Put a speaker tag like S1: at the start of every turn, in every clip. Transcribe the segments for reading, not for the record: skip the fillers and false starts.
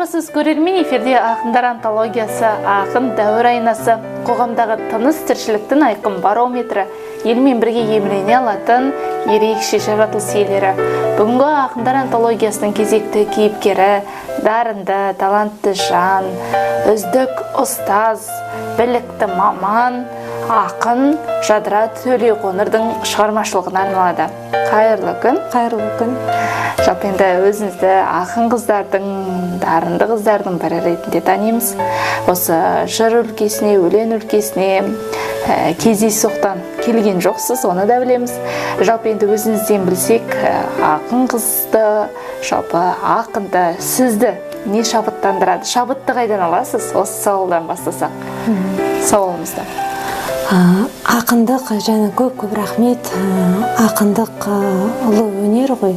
S1: Армысыз, көрермен, эфирде ақындар антологиясы, ақын дәуір айнасы, қоғамдағы тыныс тіршіліктің айқын барометрі, елмен бірге емірене алатын ерекше жаратылыс иелері. Бүгінгі ақындар антологиясының кезекті кейіпкері, дарынды, талантты жан, үздік ұстаз, білікті маман, ақын Жадыра Төлеқоңырдың шығармашылығына арналады. Қайырлы күн.
S2: Қайырлы күн.
S1: Жалпы енді өзіңізді ақын қыздардың, дарынды қыздардың бірі ретінде танимыз. Осы жыр өлкесіне, өлең өлкесіне кездейсоқтан келген жоқсыз, оны да білеміз. Жалпы енді өзіңізден білсек, ақын қызды, жалпы ақынды, сізді не шабыттандырады? Шабытты қайдан аласыз? Осы сауалдан бастасақ. Сауалымызды.
S2: Ақындық, және көп-көп рахмет. Ақындық ұлы өнер ғой.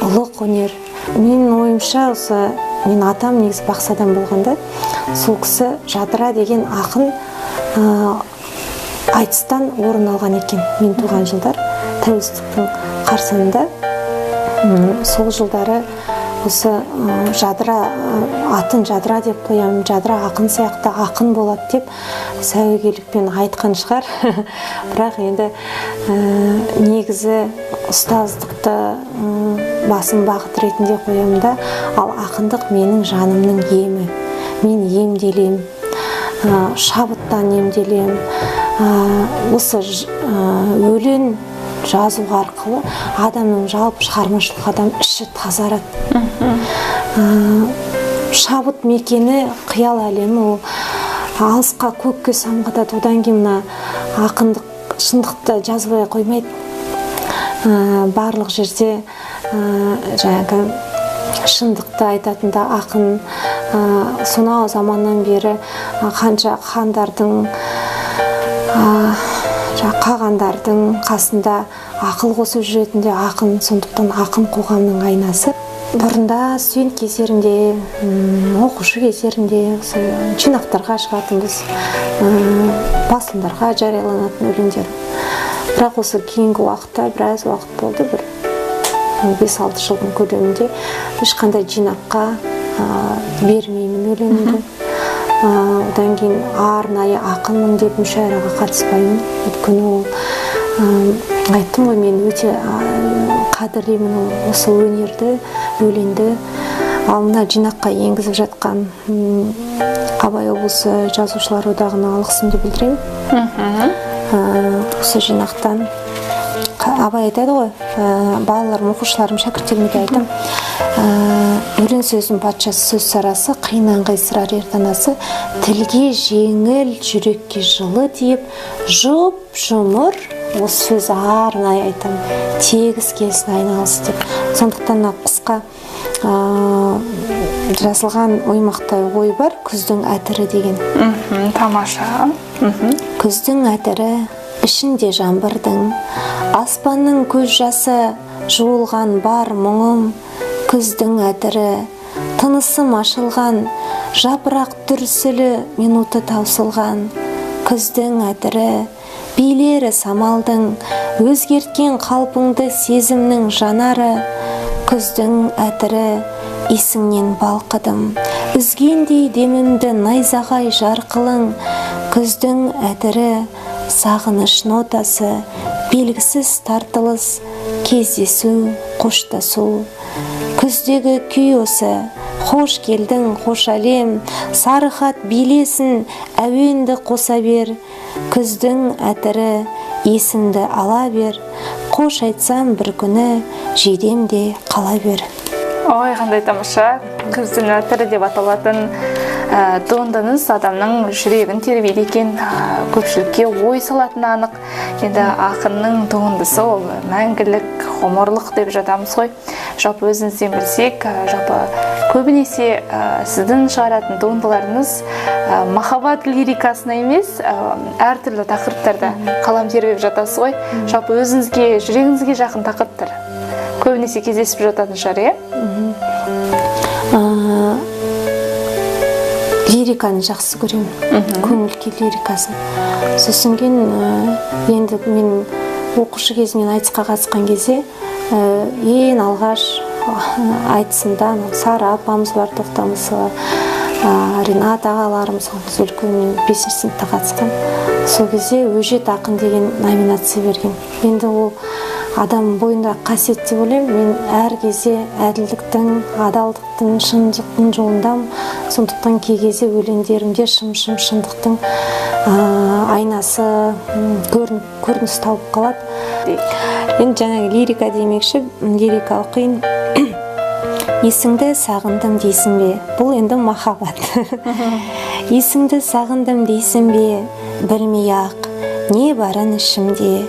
S2: Ұлық өнер. Менің ойымша, осы мен атам негізі бақсы адам болғанда, сол кісі Жадыра деген ақын айтыстан орын алған екен. Мен туған жылдар тәуелсіздіктің қарсаңында, сол жылдары осы Жадыра, атын Жадыра деп қоямын, Жадыра ақын сияқты ақын болады деп сәуегейлікпен айтқан шығар. Бірақ енді негізі ұстаздықты басым бағыт ретінде қоямын да, ал ақындық менің жанымның емі. Мен емделем, шабыттан емделем. Осы өлең жазу арқылы адамның жалпы шығармашылық адам іші тазарады. Шабыт мекені, қиял әлемі ол алысқа, көкке самғатады. Одан кейін мына ақындық шындықты жазбай қоймайды. Барлық жерде жаңағы шындықты айтатын да ақын. Сонау заманнан бері қанша хандардың, қағандардың қасында ақыл қосып жүретін де ақын. Сондықтан ақын қоғамның айнасы. Бұрында студент кездерімде, оқушы кездерімде осы жинақтарға шығатынбыз, басылымдарға жарияланатын өлеңдер. Бірақ осы кейінгі уақытта біраз уақыт болды, бір 5-6 жылдың көлемінде ешқандай жинаққа бермеймін өлеңімді. Одан кейін арнайы ақынмын деп мүшәйраға қатыспаймын. Өйткені ол, айттым ғой, мен өте қадірлеймін ол осы өнерді, өлеңді. Ал мына жинаққа енгізіп жатқан Абай облысы жазушылар одағына алғысымды білдіремін. Осы жинақтан Абай айтады ғой, балаларым, оқушыларым, шәкірттеріме де айтамын. Өлең сөздің патшасы, сөз сарасы, қиыннан қайсырар ер данасы, тілге жеңіл, жүрекке жылы тиіп, жұп жұмыр, осы сөз арнайы айтамын, тегіс келсін айналысы деп. Сондықтан мына қысқа жазылған оймақтай ой бар, күздің әтірі деген.
S1: Тамаша.
S2: Күздің әтірі ішінде жаңбырдың, аспанның көз жасы жуылған бар мұңым, күздің әтірі, тынысым ашылған, жапырақ дүрсілі минуты таусылған, күздің әтірі, билері самалдың, өзгерткен қалпыңды сезімнің жанары, күздің әтірі, есіңнен балқыдым, үзгендей демімді найзағай жарқылың, күздің әтірі, сағыныш нотасы, белгісіз тартылыс, кездесу, қоштасу. Күздегі күй осы, қош келдің, қош әлем, сары хат билесін, әуенді қоса бер, күздің әтірі, есімді ала бер, қош айтсам бір күні, жидем де қала бер.
S1: Ой, қандай тамаша, күздің әтірі деп аталатын туындыңыз адамның жүрегін тербейді екен, көпшілікке ой салатыны анық. Енді ақынның туындысы ол мәңгілік, ғұмырлық деп жатамыз ғой. Жалпы өзіңізден білсек, жалпы көбінесе сіздің шығаратын туындыларыңыз махаббат лирикасына емес, әртүрлі тақырыптарда қалам тербеп жатасыз ғой. Жалпы өзіңізге, жүрегіңізге жақын тақырыптар көбінесе кездесіп жататын шығар, иә?
S2: Лириканы жақсы көремін, көңіл күй лирикасын. Сосын кейін енді мен оқушы кезімнен айтысқа қатысқан кезде, ең алғаш Айтысында Сара апамыз бар, Тоқтамысова, Ринат ағаларымыз, үлкен, мен 5-ші сыныпта қатысқан. Сол кезде өжет ақын деген номинация берген. Енді ол адам бойында қасиет деп ойлаймын. Мен әр кезде әділдіктің, адалдықтың, шындықтың жолындамын. Сондықтан кей кезде өлеңдерімде шым-шым шындықтың айнасы көрініс тауып қалады. Енді жаңағы лирика демекші, лирика оқиын. Есіңді сағындым дейсің бе? Бұл енді махаббат. Есіңді сағындым дейсің бе? Білмей ақ, не барын ішімде.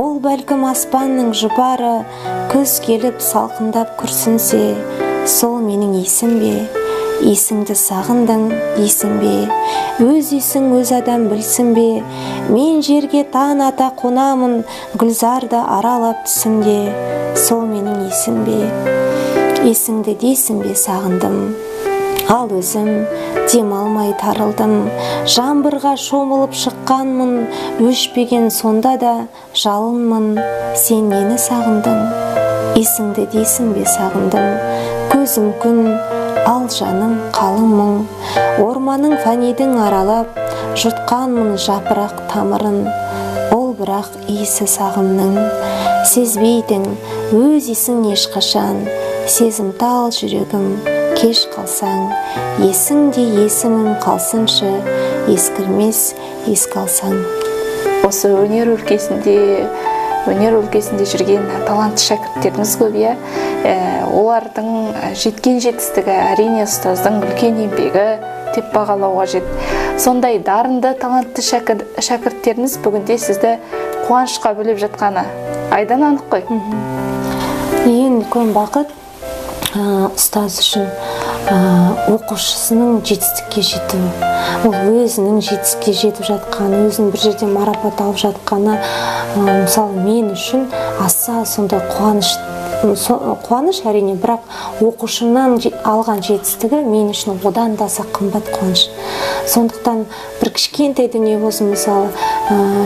S2: Ол бәлкім аспанның жұпары, күз келіп салқындап күрсінсе, сол менің есім бе? Есіңді сағындым дейсің бе? Өз есің өз адам білсін бе? Мен жерге таң ата қонамын, гүлзарды аралап түсімде, сол менің есім бе? Есіңді дейсің бе сағындым? Ал өзім дем алмай тарылдым, жаңбырға шомылып шыққанмын, өшпеген сонда да жалынмын. Сен нені сағындың? Есіңді дейсің бе сағындым? Көзім күн, ал жаным қалың мұң. Орманың фәнидің аралап, жұтқанмын жапырақ тамырын. Ол бірақ иісі сағымның. Сезбейдің өз есің ешқашан, сезімтал жүрегім кеш қалсаң, есіңде есімім қалсыншы, ескірмес еске алсаң.
S1: Осы өнер өлкесінде жүрген талантты шәкірттеріміз көп, иә. Олардың жеткен жетістігі әрине ұстаздың үлкен еңбегі деп бағалау қажет. Сондай дарынды талантты шәкірттеріңіз бүгінде сізді қуанышқа бөлеп жатқаны айдан анық қой.
S2: Ең үлкен бақыт ұстаз үшін оқушысының жетістікке жетуі. Ол өзінің жетістікке жетіп жатқаны, өзінің бір жерде марапат алып жатқаны, мысалы, мен үшін аса сондай қуаныш әрине, бірақ оқушымнан алған жетістігі мен үшін одан да аса қымбат қуаныш. Сондықтан бір кішкентай дүние болсын, мысалы,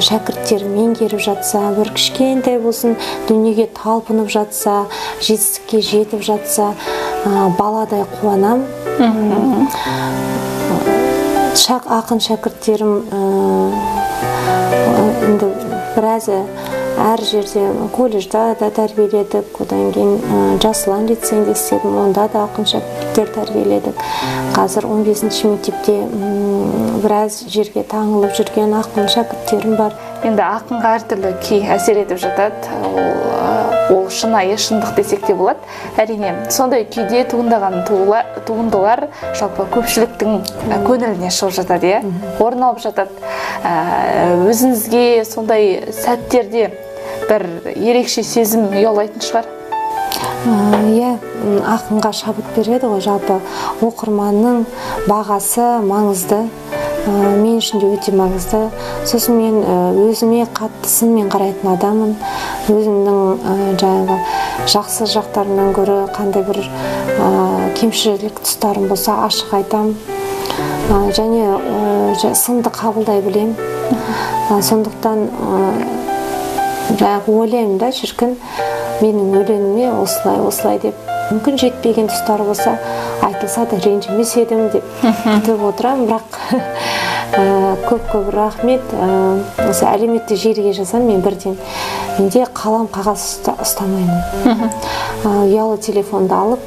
S2: шәкірттер меңгеріп жатса, бір кішкентай болсын дүниеге талпынып жатса, жетістікке жетіп жатса, баладай қуанам. Ақын шәкірттерім енді біразы әр жерде колледжда да тәрбиеледік, одан кейін Жас ұлан лицейінде істедім, онда да ақын шәкірттер тәрбиеледік. Қазір 15-ші мектепте біраз жерге таңылып жүрген ақын шәкірттерім бар.
S1: Енді ақынға әртүрлі күй әсер етіп жатады. Ол шынайы шындық десек те болады. Әрине, сондай күйде туындаған туындылар жалпы көпшіліктің көңіліне шығып жатады, иә? Орын алып жатады. Өзіңізге сондай сәттерде бір ерекше сезім ұялайтын шығар?
S2: Иә, ақынға шабыт береді ғой. Жалпы оқырманның бағасы маңызды. Мен үшін де өте маңызды. Сосын мен өзіме қатты сынмен қарайтын адаммын. Өзімнің жаңағы жақсы жақтарымнан гөрі қандай бір кемшілік тұстарым болса ашық айтам. Және сынды қабылдай білем. Сондықтан жаңағы ойлаймын да, шіркін, менің өлеңіме осылай осылай деп, мүмкін жетпеген тұстары болса айтылса да ренжімес едім деп күтіп отырамын. Бірақ көп-көп рахмет. Осы әлеуметтік желіге жазамын мен бірден. Менде қалам қағаз ұстамаймын. Ұялы телефонды алып,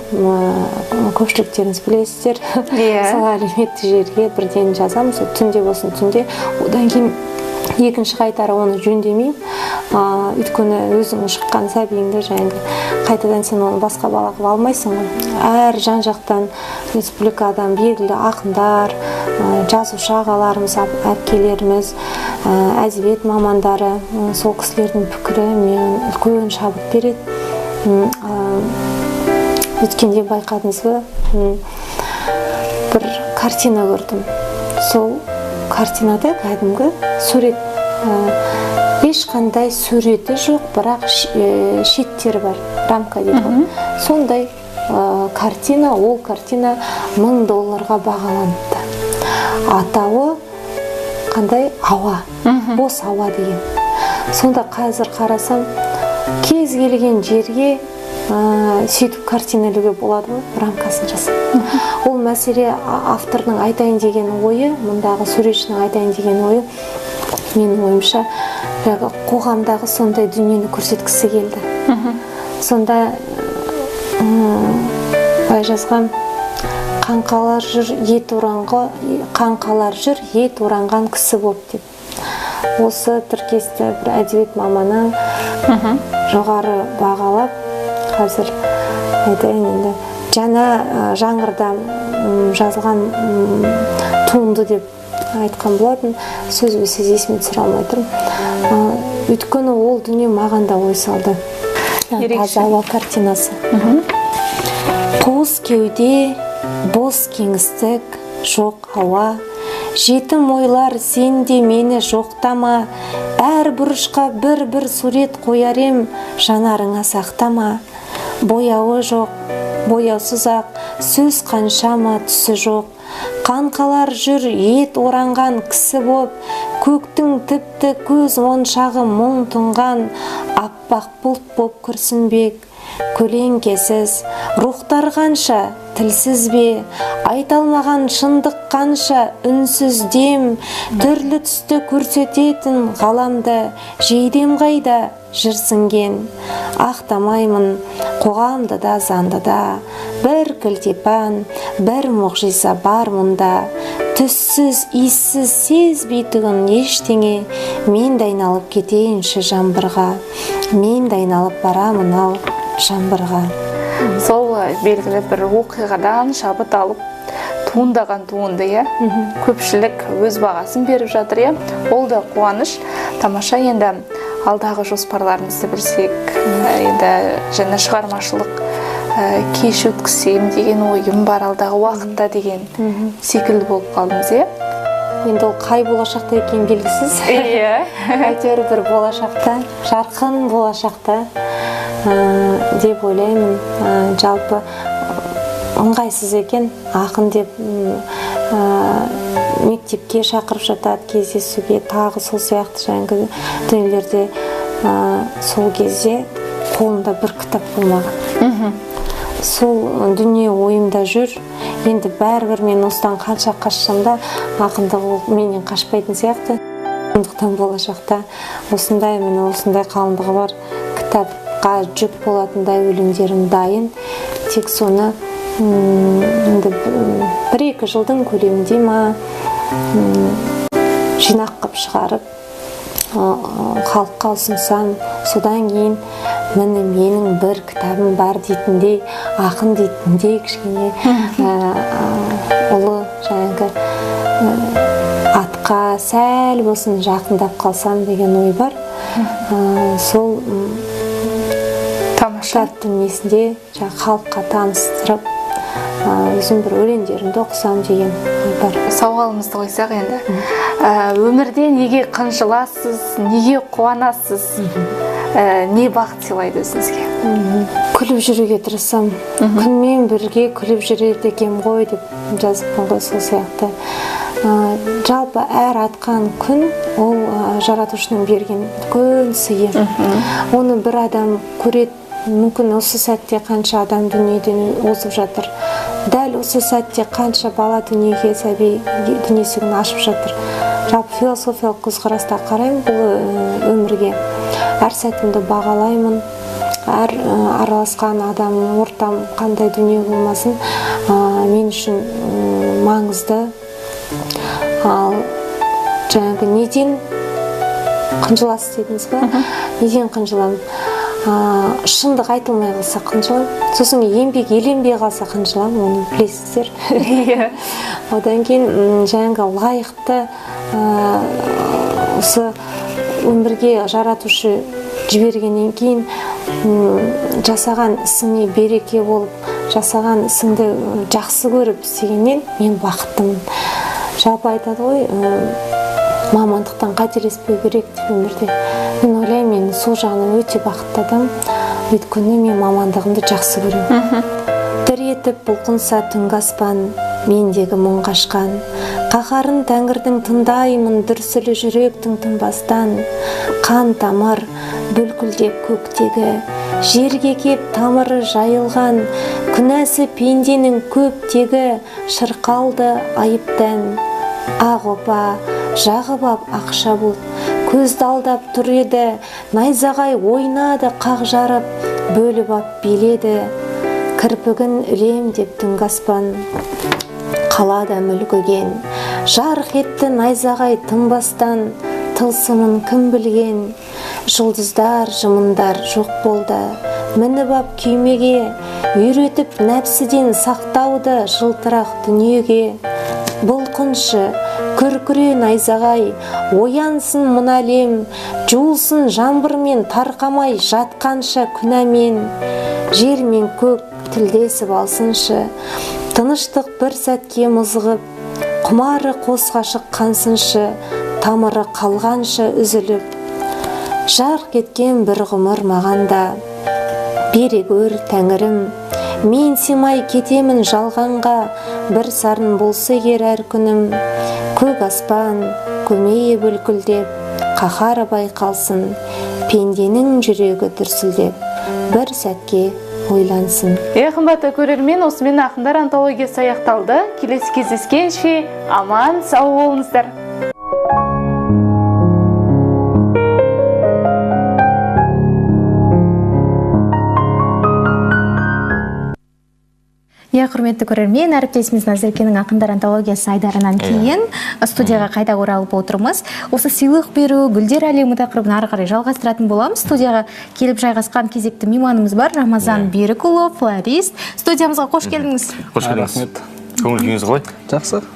S2: көпшіліктеріңіз білесіздер, сол әлеуметтік желіге бірден жазамын. Сол түнде болсын түнде. Одан кейін екінші қайтара оны жөндемеймін. Өйткені өзің шыққан сәбиіңді жаңағы қайтадан сен оны басқа бала қылып алмайсың ғой. Әр жан-жақтан республикадан белгілі ақындар, жазушы ағаларымыз, әпкелеріміз, әдебиет мамандары, сол кісілердің пікірі мен үлкен шабыт береді. Өткенде байқадыңыз ба, бір картина көрдім. Сол картинада кәдімгі сурет, ешқандай суреті жоқ, бірақ шеттері бар, рамка дейді ғой. Сондай картина, ол картина $1000 бағаланыпты. Атауы қандай? Ауа, бос ауа деген. Сонда қазір қарасам, кез келген жерге Сөйтіп картина ілуге болады ғой, рамкасын жасап. Ол мәселе автордың айтайын деген ойы, мұндағы суретшінің айтайын деген ойы, менің ойымша, жаңағы қоғамдағы сондай дүниені көрсеткісі келді. Сонда былай жазған: қаңқалар жүр ет оранғы, қаңқалар жүр ет оранған кісі боп деп. Осы тіркесті бір әдебиет маманы жоғары бағалап, қазір айтайын енді, жаңа жанрда жазылған туынды деп айтқан болатын. Сөзбе сөз есіме түсіре алмай тұрмын. Өйткені ол дүние маған да ой салды.
S1: Ерекше.
S2: Таза ауа картинасы. Қуыс кеуде, бос кеңістік, жоқ ауа. Жетім ойлар, сен де мені жоқтама. Әр бұрышқа бір-бір сурет қояр ем, жанарыңа сақтама. Бояуы жоқ, бояусыз ақ, сөз қаншама түсі жоқ. Қаңқалар жүр ет оранған кісі боп, көктің тіпті көз моншағы мұң тұнған, аппақ бұлт боп күрсінбек. Көлеңкесіз, рухтар қанша, тілсіз бе, айта алмаған шындық қанша, үнсіз дем, түрлі түсті көрсететін ғаламды, жейдем қайда, жыр сіңген. Ақтамаймын, қоғамды да, заңды да, бір кілтипан, бір мұғжиза бар мұнда. Түссіз, иіссіз, сезбейтұғын ештеңе, мен де айналып кетейінші жаңбырға, мен де айналып барамын ау жаңбырға.
S1: Сол белгілі бір оқиғадан шабыт алып туындаған туынды, иә? Көпшілік өз бағасын беріп жатыр, иә? Ол да қуаныш. Тамаша, енді алдағы жоспарларыңызды білсек, енді жаңа шығармашылық кеш өткізсем деген ойым бар алдағы уақытта деген секілді болып қалдыңыз, иә?
S2: Енді ол қай болашақта екені белгісіз. Әйтеуір бір болашақта, жарқын болашақта деп ойлаймын. Жалпы ыңғайсыз екен ақын деп, мектепке шақырып жатады кездесуге, тағы сол сияқты жаңағы дүниелерде, сол кезде қолымда бір кітап болмаған. Сол дүние ойымда жүр. Енді бәрібір мен осыдан қанша қашсам да ақындық ол менен қашпайтын сияқты. Сондықтан болашақта осындай, міне осындай қалыңдығы бар кітапқа жүк болатындай өлеңдерім дайын. Тек соны енді бір-екі жылдың көлемінде ма, жинақ қып шығарып, халыққа ұсынсам, содан кейін міне менің бір кітабым бар дейтіндей, ақын дейтіндей кішкене, ұлы жаңағы атқа сәл болсын жақындап қалсам деген ой бар. Сол,
S1: Тамаша.
S2: кітаптың несінде жаңағы халыққа таныстырып, өзім бір өлеңдерімді оқысам деген ой бар.
S1: Сауалымызды қойсақ енді. Өмірде неге қынжыласыз, неге қуанасыз? Не бақыт сыйлайды өзіңізге?
S2: Күліп жүруге тырысамын. Күнмен бірге күліп жүреді екенмін ғой деп жазыппын ғой сол сияқты. Жалпы әр атқан күн ол, жаратушының берген үлкен сыйы. Оны бір адам көреді, мүмкін осы сәтте қанша адам дүниеден озып жатыр. Дәл осы сәтте қанша бала дүниеге, сәби дүние есігін ашып жатыр. Жалпы философиялық көзқараста қараймын бұл, өмірге. Әр сәтімді бағалаймын. Әр, араласқан адам, ортам қандай дүние болмасын, мен үшін, маңызды. Ал жаңағы неден қынжыласыз дедіңіз ба? Неден қынжыламын? Шындық айтылмай қалса қынжыламын. Сосын еңбек еленбей қалса қынжыламын, оны білесіздер. Одан кейін, жаңағы лайықты, осы өмірге жаратушы жібергеннен кейін, жасаған ісіңе береке болып, жасаған ісіңді жақсы көріп істегеннен мен бақыттымын. Жалпы айтады ғой, мамандықтан қателеспеу керек деп өмірде. Мен ойлаймын, мен сол жағынан өте бақытты адам. Өйткені мен мамандығымды жақсы көремін. Дір етіп бұлқынса түнгі аспан, Мендегі мұң қашқан. Қаһарын тәңірдің тыңдаймын, дүрсілі жүректің тынбастан. Қан тамыр бүлкілдеп көктегі, жерге кеп тамыры жайылған. Күнәсі пенденің көптегі, шырқалды айыптан. Ақ опа жағып ап ақша бұлт, көзді алдап тұр еді. Найзағай ойнады қақ жарып, бөліп ап биледі. Кірпігін ілем деп түнгі аспан қалада мүлгіген. Жарқ етті найзағай тынбастан, тылсымын кім білген. Жұлдыздар, жымындар жоқ болды, мініп ап күймеге, үйретіп нәпсіден сақтауды жылтырақ дүниеге. Бұлқыншы, күркіре найзағай, оянсын мына әлем, жуылсын жаңбырмен тарқамай жатқанша күнәмен. Жер мен көк тілдесіп алсыншы, тыныштық бір сәтке мызғып, құмары қос ғашық қансыншы, тамыры қалғанша үзіліп. Жарқ еткен бір ғұмыр маған да, бере гөр тәңірім, мен сыймай кетемін жалғанға, бір сарын болса егер әр күнім. Көк аспан көмейі бүлкілдеп, қаһары байқалсын, пенденің жүрегі дүрсілдеп, бір сәтке ойлансын.
S1: Қымбатты көрермен, осымен ақындар антологиясы аяқталды. Келесі кездескенше аман сау болыңыздар.
S3: Құрметті көрермен, әріптесіміз Назеркенің ақындар антологиясы айдарынан кейін студияға қайта оралып отырмыз. Осы сыйлық беру, гүлдер әлемі тақырыбын ары қарай жалғастыратын боламыз. Студияға келіп жайғасқан кезекті мейманымыз бар, Рамазан Берікұлы, флорист. Студиямызға қош келдіңіз.
S4: Қош келдіңіз. Көңіл күйіңіз қалай?
S5: Жақсы.